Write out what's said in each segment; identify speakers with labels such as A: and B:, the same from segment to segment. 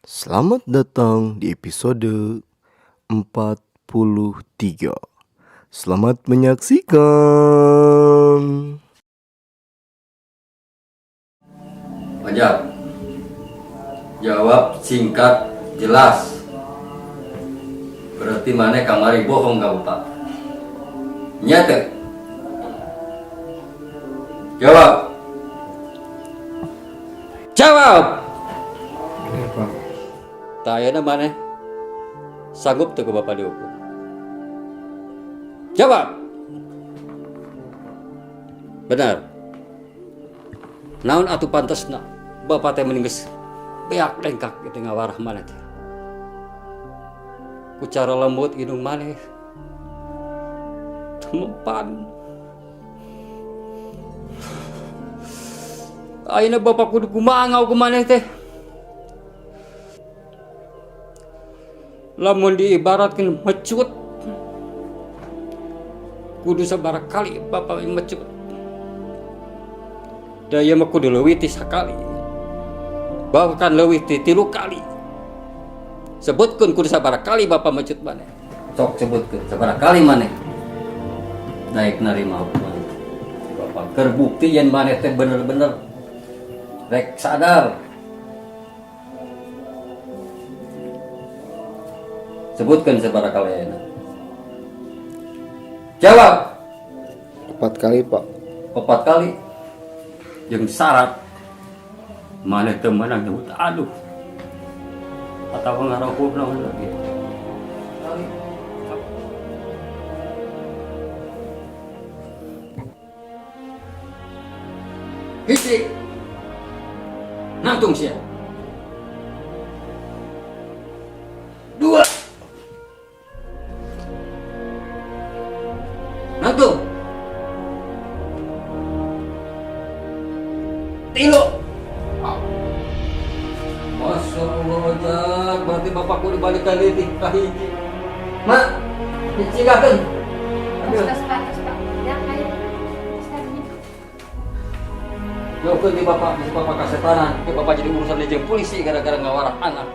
A: Selamat datang di episode 43. Selamat menyaksikan.
B: Ojak, jawab singkat jelas. Berarti maneh kamari bohong ka bapak? Nya teu? Jawab. Jawab.
C: Ya, Pak.
B: Tah, ayeuna maneh sanggup teu ku bapak dihukum? Jawab. Benar. Naon atuh pantesna bapak teh mending geus beak lengkak gitu ngawarah maneh teh. Ku cara lembut indung maneh teu mempan. Ayeuna bapak kudu kumaha ngahukum maneh teh? Lamun diibaratkeun mecut, kudu sabaraha kali bapak mecut? Da ieu mah kudu leuwih ti sakali. Bahkan leuwih ti 3 kali. Sebutkeun kudu sabaraha kali bapak mecut maneh. Sok sebutkeun sabaraha kali maneh daek narima hukuman bapak. Keur bukti yen maneh teh bener-bener rek sadar. Sebutkan sabaraha kali ayeuna. Jawab.
C: 4 kali, Pak.
B: 4 kali. Jeung syarat maneh teu meunang nyebut aduh atau ngarohub naon lagi. Kali. Hiji. Nangtung sia. 2. Nangtung. 3. Masya Allah, Ojak. Berarti bapakku dibalikan deui ka hiji. Mak, dicigahkeun.
D: Tos, tos, Pak, tos, Pak. Ya, ayo. Tos, tadi.
B: Jauhkeun di bapak, bisa bapak kasetanan. Ke bapak jadi urusan jeung polisi gara-gara ngawarah anak.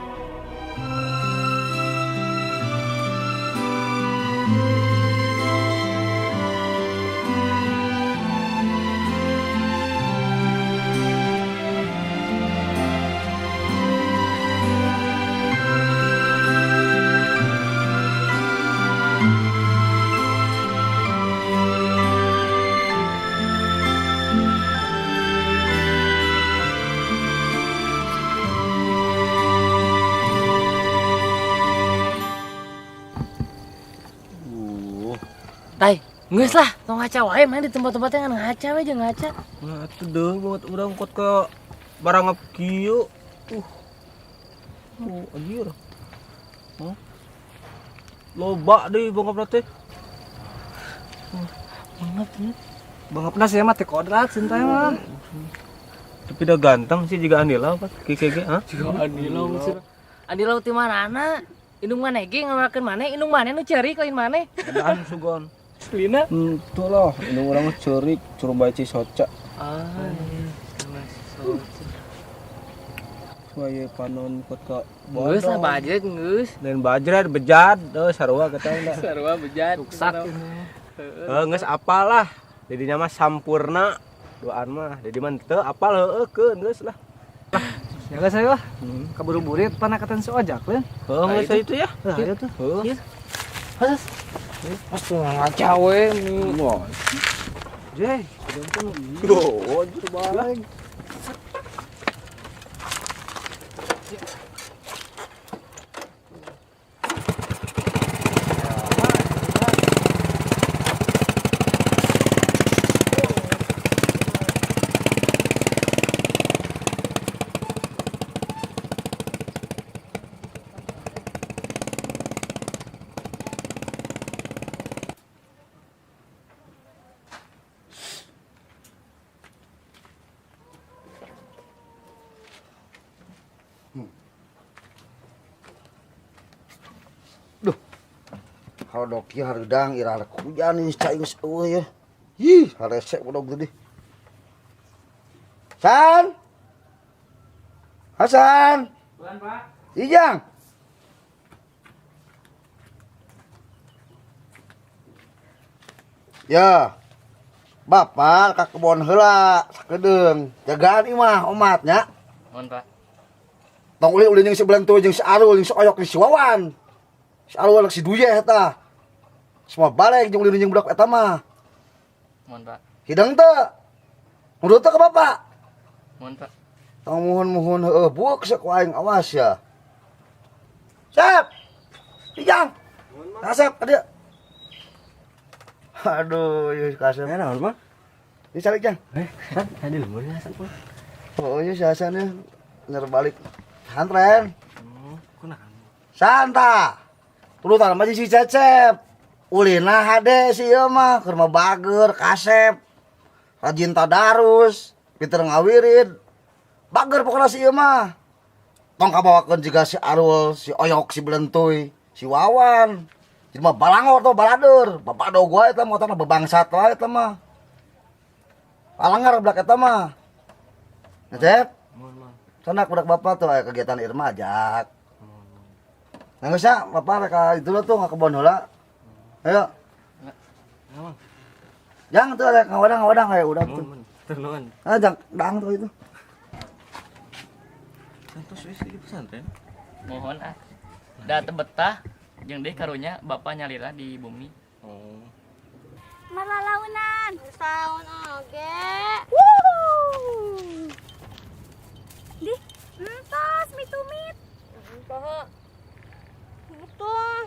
E: Tai, geus lah, tong ngaca wae main di tempat-tempatnya ngan ngaca we jeung ngaca.
C: Nah, atuh deui banget urang kot ke barangap kieu. Anjir. Huh? Loba deui bangap teh.
E: Bangap teh.
F: Bangapna sia mah teh kodrat cinta mah.
C: Tapi dah ganteng sih jiga Andila apa? KKG, ha?
E: Jiga Andila maksudna. Andila ti manana? Indung maneh ge ngaluarkeun maneh, indung maneh nu ceurik lain maneh.
C: Edan sugon.
E: Lina?
C: Tuh loh, indung urang mah ceurik, curug bae soca.
E: Ah, iya, soca.
C: Suaya panon kot ka
E: Geus lah bajret geus.
C: Lain bajret bejad, heuh sarua kata enda.
E: Sarua bejad. Ruksak.
C: Heuh geus apalah. Didinya mah sampurna duaan mah. Di mah teu apal heueuh keun geus lah.
F: Ya geus ayo lah. Kaburu-burit panakatan si Ojak leun.
C: Heuh geus itu ya.
F: Heuh ayo tuh.
C: Heuh.
E: Iya. Heuh. Pas tuh ngaca we mi.
C: Wah.
F: Jeh,
C: Oh, anjir balik.
G: Duh. Kalau dok ya hareudang ira rek hujan ini cai geus eueuh ya. Ih, harese bodog tadi. San. Hasan.
F: Bulan, Pak.
G: Ijang. Ya. Bapak ka kebon heula sakedeung. Jagaan imah omatnya.
E: Mohon, Pak.
G: Tong ulin-ulin jeung si Belentu jeung si Arul jeung si Oyok jeung si Wawan. Si Arul si Duyeh eta. Semua balik jeung ulin jeung budak eta mah.
E: Mohon, Pak.
G: Hidang teu. Nurut teu ka bapak.
E: Mohon, Pak.
G: Tong muhun-muhun heueuh buuk sok ku aing awas ya. Sep. Ijang. Kasep ka dieu. Aduh, ieu kasep.
C: Eh, naon mah?
G: Ieu calik jang.
C: Eh, San, tadi lembur ya San.
G: Oh, ieu si Hasan ya. Nyer balik pesantren.
C: Oh, kunaon?
G: Santa. Turutan mah si Cecep. Ulina hade si ieu mah keur mah bager, kasep. Rajin tadarus, pinter ngawirid. Bager pokokna si ieu mah. Tong kabawakeun jiga si Arul, si Oyok, si Belentuy, si Wawan. Jadi mah balangor tuh balader, babadog wae eta mah otakna bebangsat wae eta mah. Palangar budak eta mah. Cecep. Sana budak bapak tuh aya kegiatan Irma ajak. Nah, geus ya, bapak rek itu tuh ka kebon heula. Ayo. Jang tuh ada ngawadang-ngawadang kayak udah tuh.
C: Nuhun.
G: Ah, jang dang tuh itu.
C: Santos wis di pesantren.
E: Mohon ah. Da teu betah jeung deui karunya bapak nyalira di bumi.
C: Oh.
D: Malalaunan. Tahun oge. Wuh. Di, entos mitumit. Poho. Betul.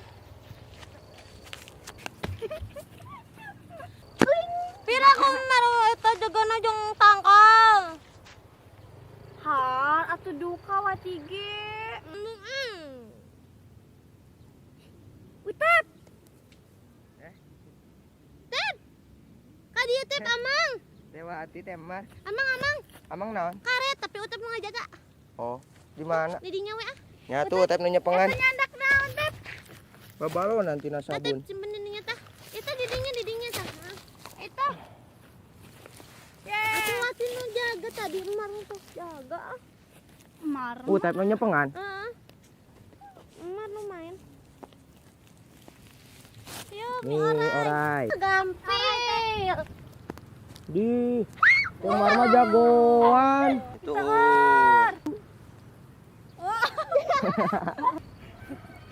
D: Pira ku maru eta jagana jeung tangkal. Har atuh duka wati ge. Utep. Tep. Ka dieu tep amang.
F: Dewa hati teh Mar.
D: Amang amang.
F: Amang naon?
D: Karet tapi Utep mau ngajaga.
F: Oh, di mana?
D: Di dinya we ah.
F: Nya tuh Utep nu nyepengan.
D: Eta nyandak naon tep?
F: Babalo nanti na sabun.
D: Tep simpen di dinya tah. Eta di dinya di dinya tah. Eta. Atuh wati nu jaga tadi Emar tuh jaga ah. Emar.
F: Utep nu nyepengan.
D: Heeh. Emar nu main. Yuk,
F: Nih, orai.
D: Gampil.
F: Di Umar mah jagoan.
C: Tuh.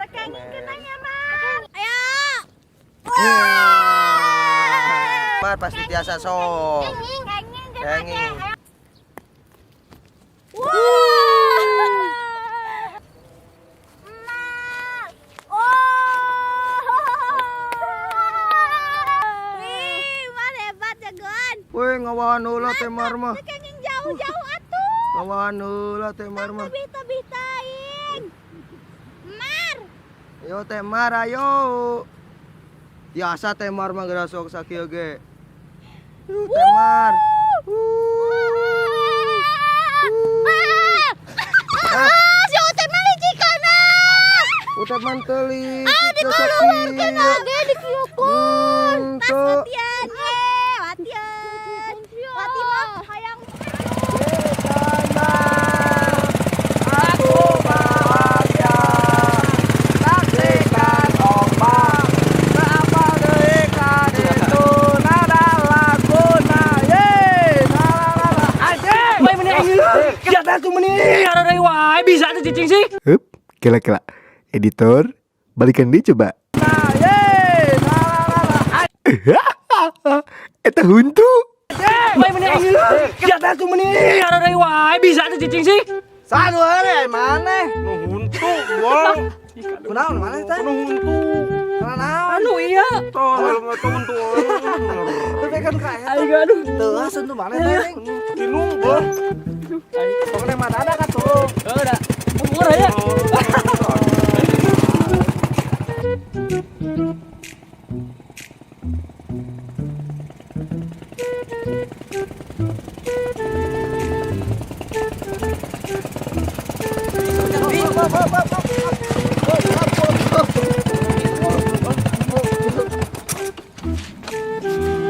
D: Tekengin kenanya, Mar. Ayo.
F: Mar pasti tiasa sok.
D: Kenging, kenging,
F: Kenging.
D: Wah. Mar. Oh. Wih, Mar hebat jagoan.
F: Wih, ngawahan heula teh Mar mah.
D: Kenging jauh-jauh atuh.
F: Ngawahan heula teh Mar mah.
D: Tebih-tebih taing. Mar.
F: Ayo teh Mar, ayo. Tiasa teh Mar mah geura sok sakieu ge. Yuh, teh Mar.
D: Ah, si Utep mah licikana.
F: Utep mah teu licik
D: Ah,
F: teu
D: dikeluarkeun
F: sakieu.
D: oge dikieukeun. Tas
F: Teu.
D: latihan, ye, latihan. Wati mah hayang
F: Aku bahagia saksikan ombak apa deui ka ditu nada laguna ye la la la anjing.
E: Woi meni aing. Kieu tuh meni areureui wae bisa tuh cicing sih.
A: Hup, kela-kela. Editor, balikan dia coba.
F: Ye la la la
A: Eta huntu.
E: Woi meni aing. Kieu tuh meni areureui wae bisa tuh cicing sih.
F: Sanu heure maneh
C: Nu huntu, bol.
F: Kunaon maneh teh?
C: Nu huntu.
F: Kunaon?
E: Anu iya.
C: Tol, eta huntu.
F: Tapi kan ka eta.
E: Aing aduh.
F: Teu haseun tuh maneh teh.
C: Tinung, bol.
F: Pokoknya mah ada kan tuh.
E: Heuh da. Umur aya.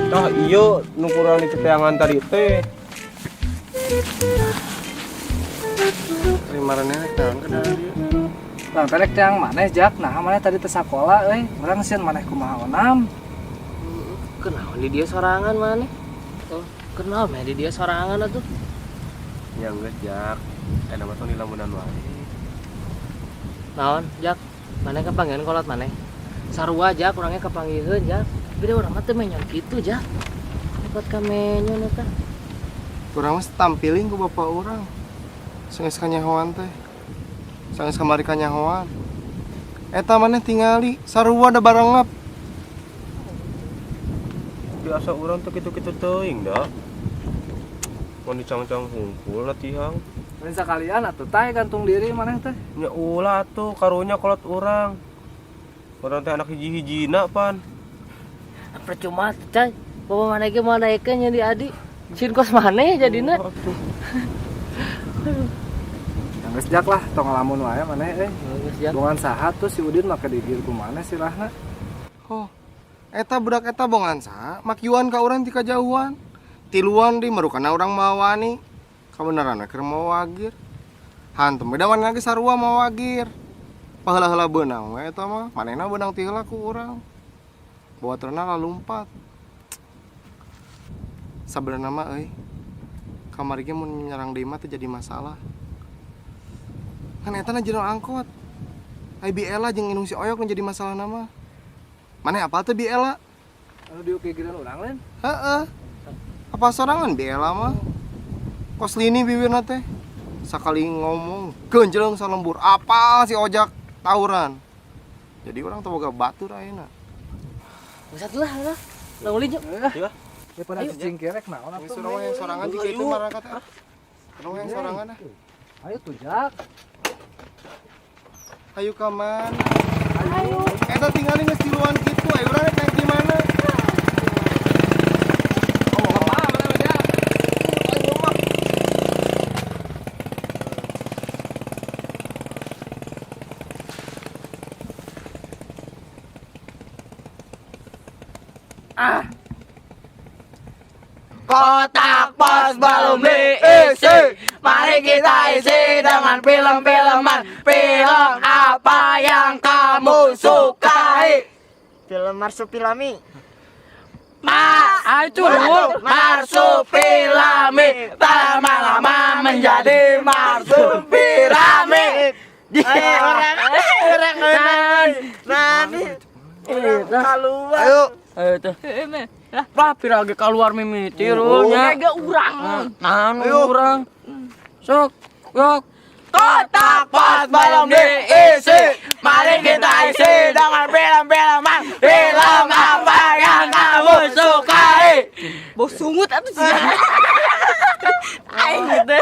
C: Tah iya nu kurang di teteangan tadi teh.
H: Ari maraneh rek naon ka dieu?
F: Urang teh rek teang maneh, Jak. Nah, maneh tadi teu sakola euy. Urang sieun maneh kumaha onam.
E: Kenaon di dia sorangan maneh? Oh, kenal mah di dia sorangan atuh.
C: Ya geus, Jak. Eta mah tong dilamunan wae.
E: Naon, Jak? Maneh kapanggihan kolot maneh? Sarua, Jak, urangnya kapanggiheun, Jak. Tapi da urang mah teu menyon kitu, Jak. Dapat ka menyon eta.
H: Urang mah tampiling ku bapak urang. Sanggeus kanyahoan teh. Sanggeus kamari kanyahoan. Eta maneh tingali sarua da barengap.
C: Biasa urang teh kitu-kitu teuing da. Mun dicangcang hungkul latihan.
F: Lain sakalian atuh tah gantung diri maneh teh.
C: Nya ulah atuh karunya kolot urang. Urang teh anak hiji-hijina pan.
E: Percuma tuh, Cai. Bapak maneh ge moal daekeun jadi adi. Sieun kos maneh jadina.
F: Yang geus, Jak, lah, tong ngalamun wae maneh euy.
E: Geus, Jak.
F: Bongan saha tuh si Udin make digir ku maneh sirahna?
H: Oh, eta budak eta bongan saha? Makiuan ka urang ti kajauhan. Tiluan di marukana urang mawa wani. Kabeneran we keur mawa wagir. Hantem beda manehna ge sarua mawa wagir. Paheula-heula beunang we eta mah. Manehna beunang ti heula ku urang. Bawaturna lalumpat. Sabenerna mah euy. Kamari ge mun nyerang deui mah teu jadi masalah. Kan eta na jero angkot. Ai Bi Ella jeung indung si Oyok nu jadi masalahna mah. Maneh apal teu Bi Ella?
F: Anu diukigireun urang lain?
H: Heeh. Apa sorangan Bi Ella mah? Kos lini bibirna teh. Sakali ngomong genjleng salembur. Apal si Ojak tawuran. Jadi urang teh boga batur ayeuna.
E: Geus atuh lah, lah. Lah ulin yuk.
C: Ya.
F: Ya pada cicing kerek naon
H: Geus
F: atuh.
H: urang yang sorangan jika itu marakat ah. Urang yang sorangan ah.
F: Ayo tuh, Jak.
H: Ayo ka mana? Ayo. Eta tingali geus tiluan kitu, ayo urang rek naik di mana?
G: Kotak pos belum diisi. Mari kita isi dengan film-filman. Film apa yang kamu sukai?
I: Film Marsupilami.
G: Ma, Marsupilami. Lama-lama menjadi Marsupilami.
I: Orang orang orang. Keluar.
H: Ayo.
E: Ayo tuh. Lah pira ge keluar mimiti nya.
D: Ge urang.
E: Naon urang. Sok, yok.
G: Kotak pos belum diisi. Mari kita isi dengan film-filman. Film apa yang kamu sukai?
D: Bau sungut atuh sih. Aing gitu.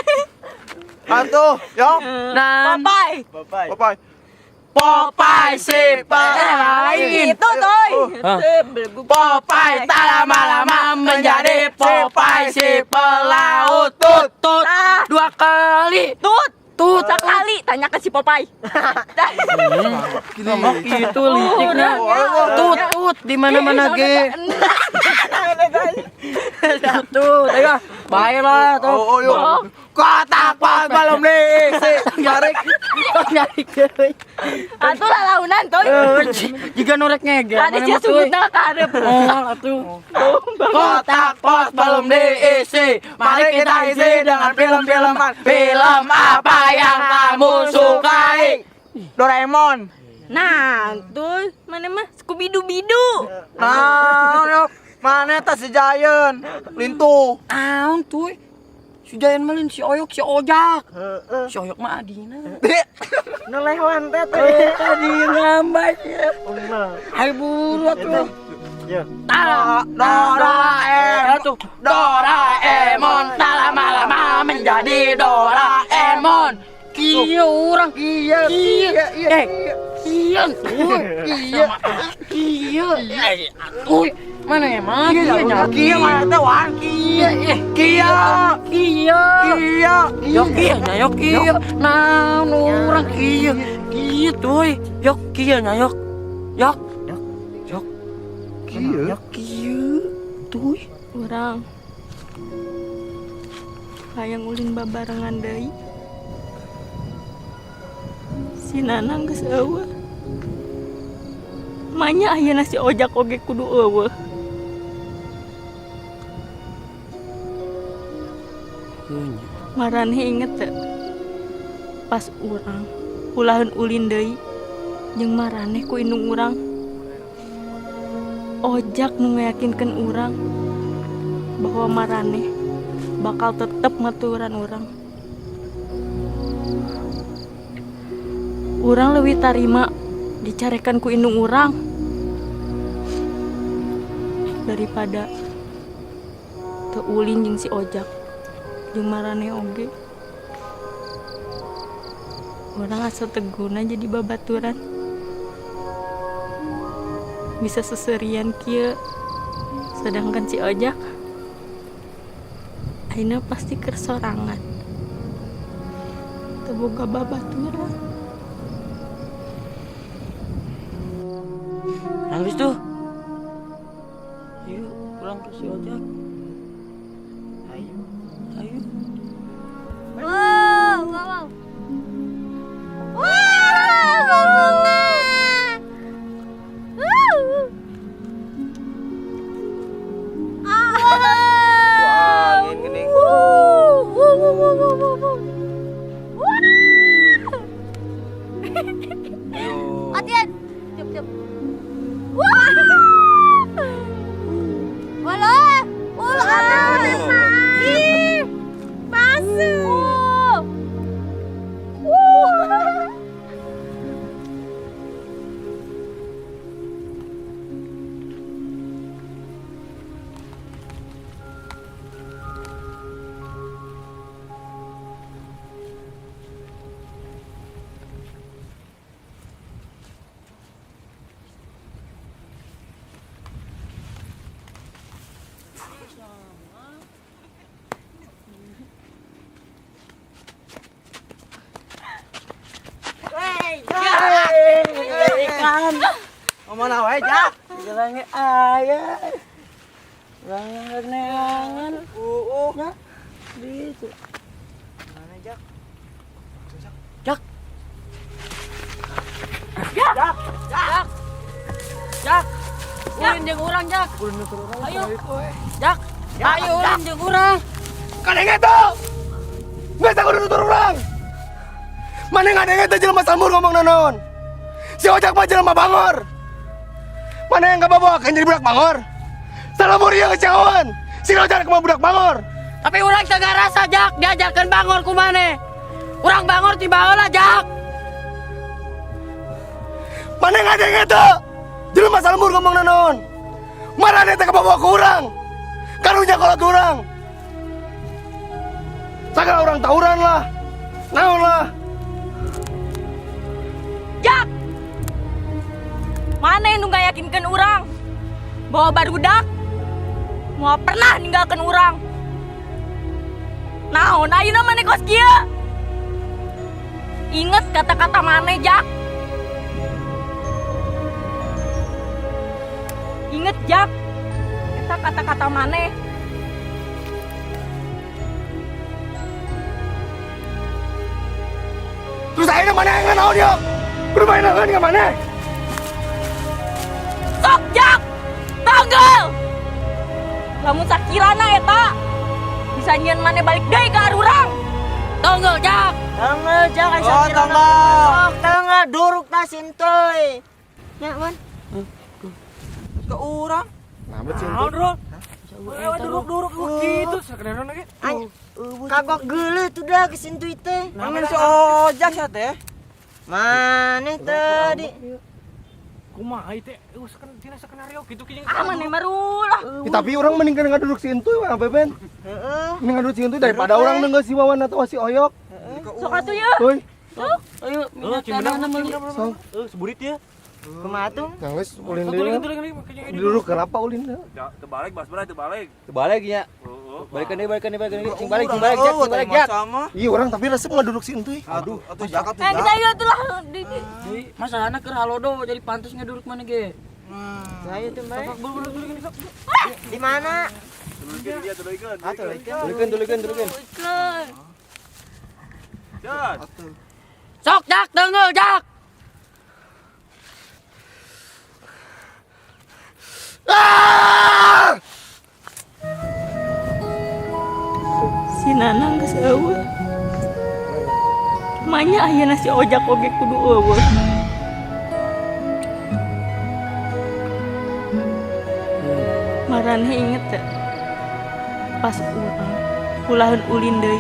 G: Atuh, yo.
E: Nah,
D: Popeye.
G: Popeye. Popeye si pelain.
D: Itu tuh.
G: Popeye tak lama-lama menjadi Popeye si pelaut.
E: Tut, tut. Dua kali.
D: Tut.
E: Tut.
D: Sekali tanya ke si Popeye.
E: Oh, gitu liciknya. Tut, tut di mana-mana ge. Tut, tut. Ayo, bye lah tuh.
G: Oh, yo. Kotak pos belum diisi.
E: Nyarik. Nyarik deui.
D: Atuh lalaunan tuh.
E: Jika norek ngeger.
D: Tadi dia sungutna ka hareup.
E: Oh, atuh.
G: Kotak pos belum diisi. Mari kita isi dengan film-filman. Film apa yang kamu sukai? Doraemon.
D: Nah, tuh mana mah Scooby Doo Bidu.
G: Nah, mana tas si Giant? Lintu.
E: Naon tuh? Si Giant malin si Oyok si Ojak. Si Oyok mah adina.
I: Nelewan teh teh.
E: Tadi ngambai. Ayo buru atuh.
G: Doraemon. Doraemon tak lama-lama menjadi Doraemon.
E: Kieu urang kieu. Kieu. Eh, kieu tuh. Kieu. Kieu. Eh, atuh. Mana emang? Kieu nya.
G: Kieu mana teh wan?
E: Kieu. Eh,
G: Kieu.
E: kieu.
G: Kieu.
E: Yo kieu nya yo kieu. Naon urang kieu. Kieu tuh. Yo kieu nya yo. Yok. Yok.
A: Kieu.
E: Yok kieu. Tuh.
D: Urang. Hayang ulin babarengan deui.
J: Si Nanang geus euweuh. Manya ayeuna si Ojak oge kudu euweuh. Maraneh inget teu? Pas urang ulaheun ulin deui jeung maraneh ku indung urang. Ojak nu ngayakinkeun urang bahwa maraneh bakal tetep maturan urang. Urang leuwih tarima dicarekan ku indung urang daripada teu ulin jeung si Ojak jeung maraneh oge. Urang asa teu guna jadi babaturan. Bisa seserian kieu, sedangkan si Ojak ayeuna pasti keur sorangan. Teu boga babaturan.
E: Nangis tuh. Ayo pulang ke si Ojak. Ayo, ayo.
D: Wow, wow, wow. Wah, bunga. Wuh. Ah.
C: Wah, angin geuning.
D: Wuh, wuh, wuh, wuh, wuh, wuh, wuh. Wah. Latihan. Tiup, tiup. Wah. Walah, ulah. Ih, masuk. Wuh.
I: Ikan. Ngomong wae, Jak. Jalannya aya. Urang neangan. Nya. Di itu. Mana, Jak?
E: Jak. Jak. Jak. Jak. Jak. Ulin jeung urang, Jak. Ayo. Jak. Ayo ulin jeung urang.
H: Kadenge teu. Geus kudu nutur urang. Maneh ngadenge teh jelema sambur ngomong nanaon. Si Ojak mah jelema bangor. Maneh yang kababawakeun jadi budak bangor. Salembur ieu kecewan. Si Ojak mah budak bangor.
E: Tapi urang teu ngarasa, Jak, diajarkeun bangor ku maneh. Urang bangor ti baheula, Jak.
H: Maneh ngadenge teu? Jelema salembur ngomong nanaon. Maraneh teh kabawa ku urang. Karunya kolot urang. Sagala urang tawuran lah. Naon lah.
J: Jak. Maneh nu ngayakinkeun urang bahwa barudak moal pernah ninggalkeun urang. Naon ayeuna maneh kos kieu? Inget kata-kata maneh, Jak. Inget, Jak. Eta kata-kata maneh.
H: Terus ayeuna maneh yang naon yuk? Kudu main naon ka maneh?
J: Sok, Jak. Tanggel. Lamun sakirana eta bisa nyieun maneh balik deui ka arurang.
E: Tanggel, Jak.
I: Tanggel, Jak.
G: Oh,
I: Sakirana.
G: tanggal.
I: Sok, tanggal duruk ta sintoy. Nya, Wan.
F: Ke urang.
H: Nah, bet sih.
F: Naon, Rul? Duruk-duruk gitu sakedeuna ge.
I: Kagok geuleuh tuh dah ke sintuy teh.
F: Mangan si Ojak sia teh.
I: Maneh tadi.
F: Kumaha ieu teh? Tina skenario kitu kieu.
J: Ah, maneh mah Rul. Ah.
H: Ya, tapi urang mending kana ngaduduk si Entuy mah Beben.
I: Heeh.
H: Mending ngaduduk si Entuy daripada urang nenggeu si Wawan atau si Oyok.
J: Sok atuh yeuh.
H: Tuy.
E: Ayo, minat tanahna meuli.
H: Sok.
C: Seburit ya.
I: Kumaha tuh?
H: Yang geus ulin deui. Duduk kenapa ulin deui?
C: Terbalik, Bas Bray, terbalik.
B: Terbalik nya. Balikan deui, balikan deui, balikan deui. Cing balik, cing balik, Jak, cing balik, Jak.
H: Iya, urang tapi resep ngaduduk si Entuy.
G: Aduh, atuh Jak atuh
J: Eh,
G: Jak.
J: kita ayo tuh lah.
E: Masalahna keur halodo jadi pantes ngeduruk maneh ge.
I: Saya tuh, Mbak. Di mana?
B: Tuluykeun, tuluykeun, tuluykeun.
J: Tuluykeun.
E: Sok Jak, tenggel Jak.
H: Ah!
J: Si Nanang geus eueuh. Manya ayeuna si Ojak oge kudu eueuh. Maraneh inget teu? Pas urang ulaheun ulin deui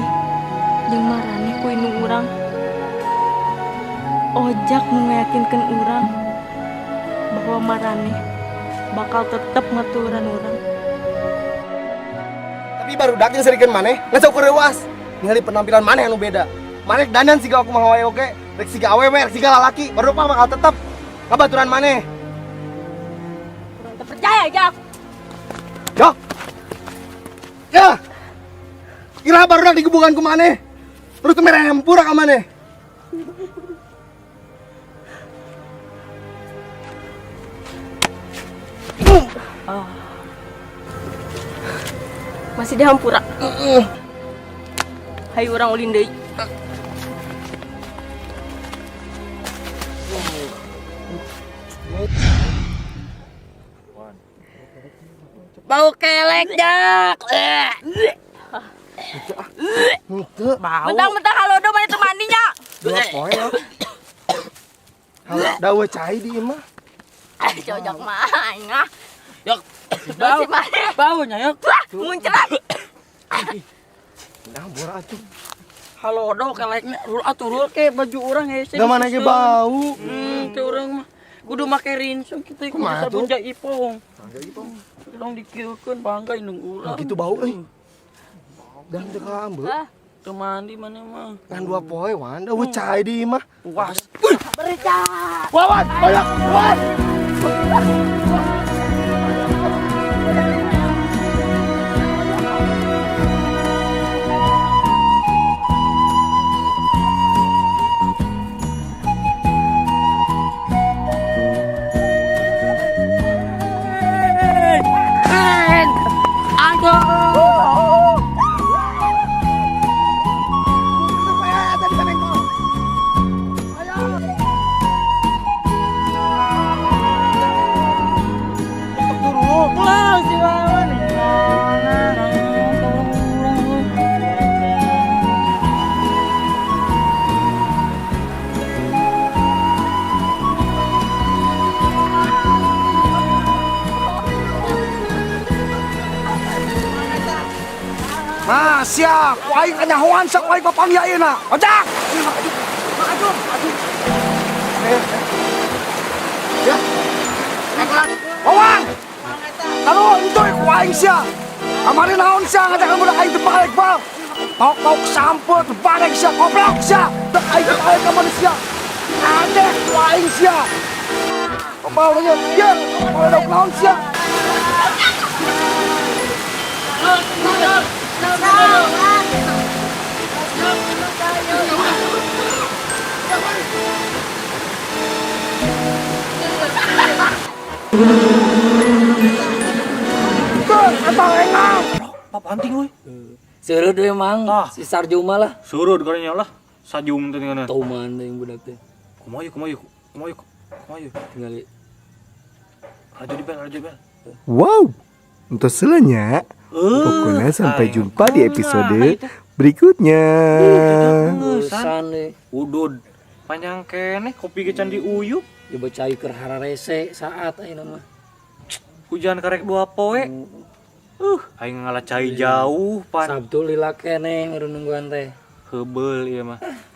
J: jeung maraneh ku indung urang. Ojak nu ngayakinkeun urang bahwa maraneh bakal tetep ngaturan urang.
H: Tapi barudak yang serikeun maneh ngan saukur reuas. Ningali penampilan maneh anu beda. Maneh dandan siga kumaha wae oge, rek siga awewe, rek siga lalaki, barudak mah bakal tetep ngabaturan maneh.
J: Urang teu percaya, Jak.
H: Jok. Ya. Iraha barudak digebukan ku maneh. Terus teu mere hampura ka maneh.
J: Oh. Masih dihampura. Hayu urang ulin deui.
E: Bau kelek, Jak.
H: Henteu.
E: Bau.
J: Mentang-mentang halodo maneh teu mandi nya.
H: Dua poe ya. Halo, dawa cai di imah.
J: Ah, cocok mah aing ah.
E: Yok. Bau. Baunya yok.
J: Wah, muncrat.
H: Nah, bora atuh.
E: Halodo keleknya rul atuh rul ke baju urang hese.
H: Da mana ge bau.
E: Teu urang mah kudu make rinsung kitu kudu
H: Kumaha
E: sabun
H: tuh?
E: jaipong.
H: Bangga ipong.
E: Tolong dikieukeun bangga indung urang.
H: Nah, gitu bau euy. Dan teu kaambeut.
J: Ah.
E: Teu mandi maneh mah.
H: Ngan dua poe wan, dawa cai di imah.
E: Puas.
J: Berica.
H: Wawan, banyak, wawan.
E: Aduh. Pulang si Wawan.
G: Nah, siap. Ku aing kanyahoan sia ku aing papanggih ayeuna. Ojak.
H: Ya.
G: Wawan. Taruh entuy ku aing sia. Kamari naon sia ngajakan budak aing teu balik bal. Mauk-mauk sampeu teu balik sia goblok sia. Dek aing teu balik ka manusia. Adek ku aing sia. Kepala nya, ya, kepala dauk naon sia.
E: Seureuh deui mang, si Sarjuma lah.
K: Surut kalinya lah. Sajum teh ngana.
E: Tauman teh budak teh.
K: Kumaha yeuh, kumaha yeuh, kumaha yeuh, kumaha yeuh.
E: Tingali.
K: Raja di bel, raja bel.
A: Wow, untuk selanya. Pokoknya sampai jumpa di episode berikutnya.
E: Urusan deh.
K: Udud. Panjang keneh kopi ge can diuyup.
E: Coba cai keur hararese saat ayeuna mah.
K: Hujan karek dua poe. Aing ngalah cai jauh pan.
E: Sabtu lila keneh nungguan teh.
K: Heubel ieu mah.